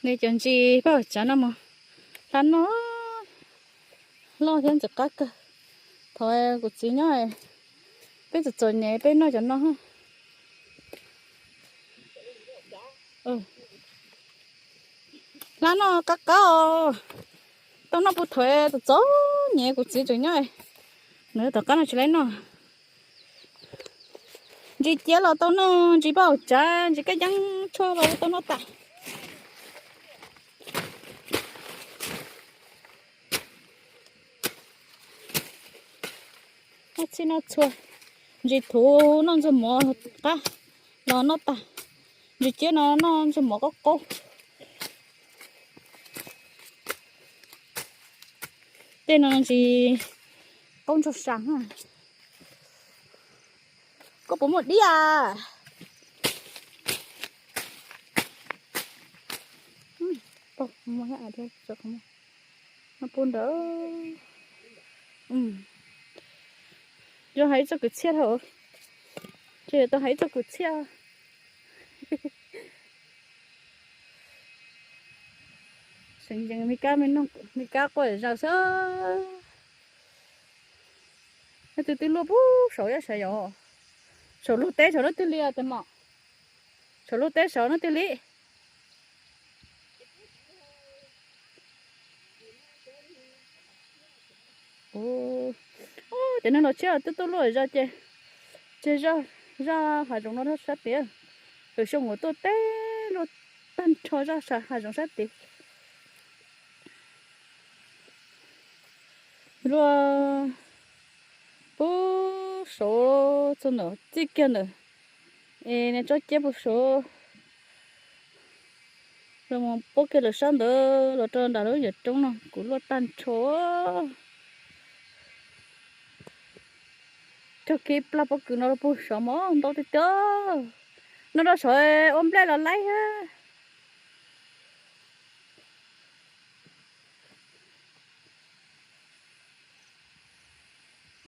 Nws cov ntsis paj tsav no mas hlab noj loj thiab ntxim qab kawg. Thaum kuv txiv nyob, peb txom txom nyem peb noj cov no. Hlab noj qab qab os. Tau noj puag thaum txom txom nyem kuv txiv tseem nyob, nws tom qab no tsis laib noj. Ntsis ciab los tau noj, ntsis paj hauv tsav, ntsis kab yeeb tshuaj los tau noj tas. Noj txhij noj txhua, ntsis thuv noj ntxuag mov qab los noj tag, ntsis ciab no noj ntxuag mov qaub qaub. Tej no ntsis qaub ntsuag sa. Koj puas muaj dib a? Pu ntawd. Yuav hais ib txoj kwv txhiaj dhau, ces tau hais ib txoj kwv txhiaj. Seev yees me kab me noog, me kab quaj zom zaws xwb. Leej twg twb luaj puag saud ib sab yom. Saum lub teb saud leej twg li tes mom. Saum lub teb saud leej twg li. Ces neeg los tshiab twb tuaj luaj zog ces, ces zoj, zaj hav zoov no sab tid. Lwm xyoo kuv tuaj teb luaj tag nrho zaj hav zoov sab tid. Luaj puag saud txog ntawm txij kiag ntawm es niag tsob ciab puag saud, los mus puab kiag lawm sab ntawd los rau nram lub yawm roob no kuj luaj tag nrho. Cog kiag ib plag pob kws no rau puag saud mas ntau tiag tiag. No rau saud ua nplej los laib thiab.